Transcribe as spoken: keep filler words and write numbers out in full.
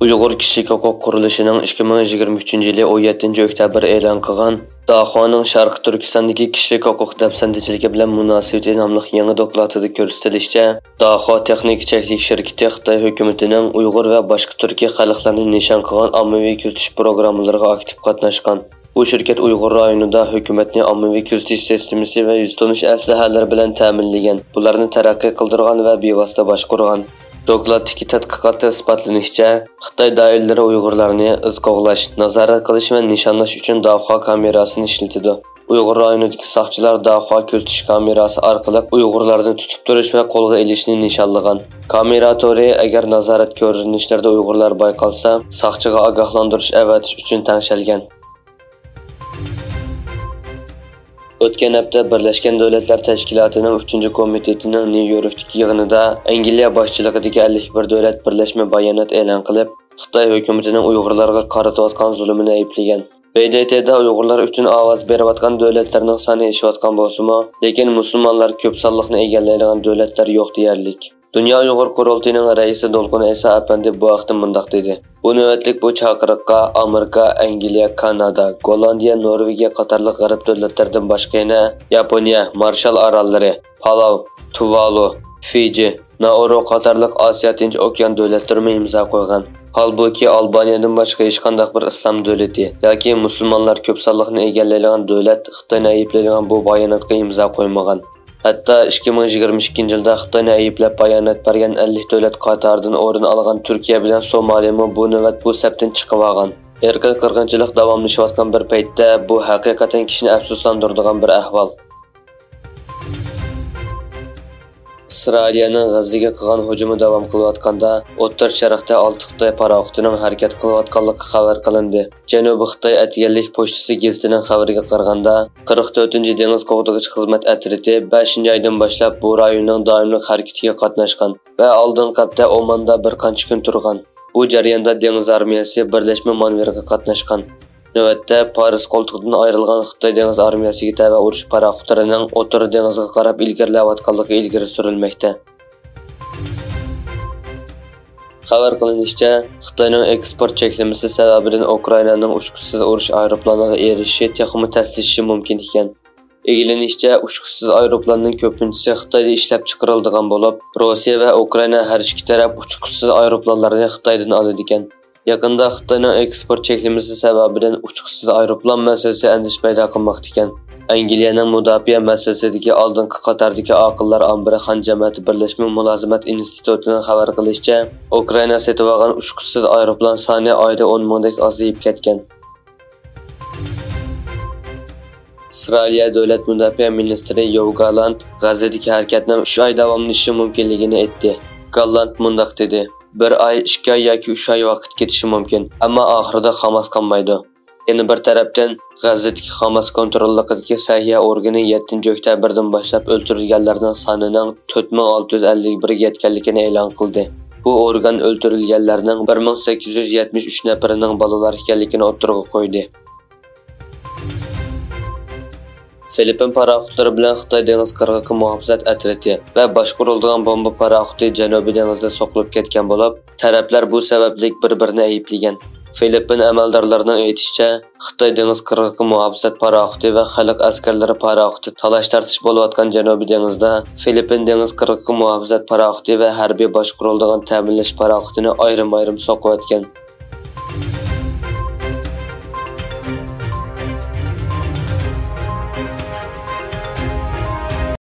ئۇيغۇر كىشىلىك ھوقۇق قۇرۇلۇشىنىڭ ئىككى مىڭ يىگىرمە ئۈچىنچى يىلى ئون يەتتىنچى ئۆكتەبىر ئېلان قىلغان داخۇانىڭ شەرقىي تۈركىستاندىكى كىشىلىك ھوقۇق دەپسەندىچىلىكى بىلەن مۇناسىۋىتى ناملىق يېڭى دوكلاتىدا كۆرسىتىلىشىچە، داخۇا تېخنىكا چەكلىك شىركىتى خىتاي ھۆكۈمىتىنىڭ ئۇيغۇر ۋە باشقا تۈركىي خەلقلەرنى نىشان قىلغان ئاممىۋى كۆزىتىش پروگراممىلىرىغا ئاكتىپ قاتناشقان. بۇ شىركەت ئۇيغۇر رايونىدا ھۆكۈمەتنى ئاممىۋى كۆزىتىش سىستېمىسى ۋە يۈزتونۇش ئەسلىھەلىرى بىلەن تەمىنلىگەن، بۇلارنى تەرەققىي قىلدۇرغان ۋە بىۋاسىتە باشقۇرغان. دوكلاتتىكى تەتقىقاتتا ئىسپاتلىنىشىچە، خىتاي دائىرىلىرى ئۇيغۇرلارنى ئىز قوغلاش، نازارەت قىلىش ۋە نىشانلاش ئۈچۈن داخۇا كامېراسىنى ئىشلىتىدۇ. ئۇيغۇر رايونىدىكى ساقچىلار داخۇا كۆزىتىش كامېراسى ئارقىلىق ئۇيغۇرلارنى تۇتۇپ تۇرۇش ۋە قولغا ئېلىشنى نىشانلىغان. كامېرا تورى ئەگەر نازارەت كۆرۈنۈشلىرىدە ئۇيغۇرلار بايقالسا، ساقچىغا ئاگاھلاندۇرۇش ئەۋەتىش ئۈچۈن تەڭشەلگەن. ئۆتكەن ھەپتە بىرلەشكەن دۆلەتلەر تەشكىلاتىنىڭ ئۈچىنچى كومىتېتىنىڭ نيۇ يوركتىكى يىغىنىدا ئەنگلىيە باشچىلىقىدىكى ئەللىك بىر دۆلەت بىرلەشمە بايانات ئېلان قىلىپ، خىتاي ھۆكۈمىتىنىڭ ئۇيغۇرلارغا قارىتىۋاتقان زۇلۇمىنى ئەيىبلىگەن. ب د ت دا ئۇيغۇرلار ئۈچۈن ئاۋاز بېرىۋاتقان دۆلەتلەرنىڭ سانى ئېشىۋاتقان بولسىمۇ، لېكىن مۇسۇلمانلار كۆپ سانلىقنى ئىگىلەيدىغان دۆلەتلەر يوق دېيەرلىك. دۇنيا ئۇيغۇر قۇرۇلتىيىنىڭ رەئىسى دولقۇن ئەيسا ئەپەندى بۇ ھەقتە مۇنداق دېدى: «بۇ نۆۋەتلىك بۇ چاقىرىققا ئامېرىكا، ئەنگلىيە، كانادا، گوللاندىيە، نورۋېگىيە قاتارلىق غەرب دۆلەتلىرىدىن باشقا يەنە ياپونىيە، مارشال ئاراللىرى، پالاۋ، تۇۋالۇ، فىجى، نائۇرۇ قاتارلىق ئاسىيا تىنچ ئوكيان دۆلەتلىرىمۇ ئىمزا قويغان. ھالبۇكى، ئالبانىيەدىن باشقا ھېچقانداق بىر ئىسلام دۆلىتى ياكى مۇسۇلمانلار كۆپ سانلىقنى ئىگىلەيدىغان دۆلەت خىتاينى ئەيىبلەيدىغان بۇ باياناتقا ئىمزا قويمىغان.» ھەتتا ئىككى مىڭ يىگىرمە ئىككىنچى يىلدا خىتاينى ئەيىبلەپ بايانات بەرگەن ئەللىك دۆلەت قاتارىدىن ئورۇن ئالغان تۈركىيە بىلەن سومالىمۇ بۇ نۆۋەت بۇ سەپتىن چىقىۋالغان. ئىرقىي قىرغىنچىلىق داۋاملىشىۋاتقان بىر پەيتتە، بۇ ھەقىقەتەن كىشىنى ئەپسۇسلاندۇرىدىغان بىر ئەھۋال. ئىسرائىلىيەنىڭ غەززىگە قىلغان ھۇجۇمى داۋام قىلىۋاتقاندا، ئوتتۇرا شەرقتە ئالتە خىتاي پاراخوتىنىڭ ھەرىكەت قىلىۋاتقانلىقى خەۋەر قىلىندى. جەنۇبىي خىتاي ئەتىگەنلىك پوچتىسى گېزىتىنىڭ خەۋىرىگە قارىغاندا، قىرىق تۆتىنچى دېڭىز قوغدىغۇچى خىزمەت ئەترىتى بەشىنچى ئايدىن باشلاپ بۇ رايوننىڭ دائىملىق ھەرىكىتىگە قاتناشقان ۋە ئالدىنقى ھەپتە ئوماندا بىر قانچە كۈن تۇرغان. بۇ جەرياندا دېڭىز ئارمىيەسى بىرلەشمە مانېۋىرغا قاتناشقان. نۆۋەتتە، پارس قولتۇقىدىن ئايرىلغان خىتاي دېڭىز ئارمىيەسىگە تەۋە ئۇرۇش پاراخوتلىرىنىڭ ئوتتۇرا دېڭىزغا قاراپ ئىلگىرىلەۋاتقانلىقى ئىلگىرى سۈرۈلمەكتە. خەۋەر قىلىنىشىچە، خىتاينىڭ ئېكسپورت چەكلىمىسى سەۋەبىدىن ئۇكرائىنانىڭ ئۇچقۇچىسىز ئۇرۇش ئايروپىلانىغا ئېرىشىشى تېخىمۇ تەسلىشىشى مۇمكىن ئىكەن. ئىگىلىنىشىچە، ئۇچقۇچىسىز ئايروپىلاننىڭ كۆپىنچىسى خىتايدا ئىشلەپچىقىرىلىدىغان بولۇپ، روسىيە ۋە ئۇكرائىنا ھەر ئىككى تەرەپ ئۇچقۇچىسىز ئايروپىلانلارنى خىتايدىن ئالىدىكەن. يېقىندا خىتاينىڭ ئېكسپورت چەكلىمىسى سەۋەبىدىن ئۇچقۇچىسىز ئايروپىلان مەسىلىسى ئەندىشە پەيدا قىلماقتا ئىكەن. ئەنگلىيەنىڭ مۇداپىئە مەسىلىسىدىكى ئالدىنقى قاتاردىكى ئاقىللار ئامبىرى خان جەمەتى بىرلەشمە مۇلازىمەت ئىنستىتۇتىنىڭ خەۋەر قىلىشىچە، ئۇكرائىنا سېتىۋالغان ئۇچقۇچىسىز ئايروپىلان سانى ئايدا ئون مىڭدەك ئازىيىپ كەتكەن. ئىسرائىلىيە دۆلەت مۇداپىئە مىنىستىرى يوۋ گالانت غەززىدىكى ھەرىكەتنىڭ ئۈچ ئاي داۋاملىشىشى مۇمكىنلىكىنى ئېيتتى. گالانت مۇنداق دېدى: «بىر ئاي، ئىككى ئاي ياكى ئۈچ ئاي ۋاقىت كېتىشى مۇمكىن، ئەمما ئاخىرىدا خاماس قالمايدۇ.» يەنە بىر تەرەپتىن، غەززىدىكى خاماس كونتروللۇقىدىكى سەھىيە ئورگىنى يەتتىنچى ئۆكتەبىردىن باشلاپ ئۆلتۈرۈلگەنلەرنىڭ سانىنىڭ تۆت مىڭ ئالتە يۈز ئەللىك بىرگە يەتكەنلىكىنى ئېلان قىلدى. بۇ ئورگان ئۆلتۈرۈلگەنلەرنىڭ بىر مىڭ سەككىز يۈز يەتمىش ئۈچ نەپىرىنىڭ بالىلار ئىكەنلىكىنى ئوتتۇرىغا قويدى. فىلىپپىن پاراخوتلىرى بىلەن خىتاي دېڭىز قىرغىقى مۇھاپىزەت ئەترىتى ۋە باشقۇرۇلىدىغان بومبا پاراخوتى جەنۇبىي دېڭىزدا سوقۇلۇپ كەتكەن بولۇپ، تەرەپلەر بۇ سەۋەبلىك بىر-بىرىنى ئەيىبلىگەن. فىلىپپىن ئەمەلدارلىرىنىڭ ئېيتىشىچە، خىتاي دېڭىز قىرغىقى مۇھاپىزەت پاراخوتى ۋە خەلق ئەسكەرلىرى پاراخوتى تالاش-تارتىش بولۇۋاتقان جەنۇبىي دېڭىزدا فىلىپپىن دېڭىز قىرغىقى مۇھاپىزەت پاراخوتى ۋە ھەربىي باشقۇرۇلىدىغان تەمىنلەش پاراخوتىنى ئايرىم-ئايرىم سوقۇۋەتكەن.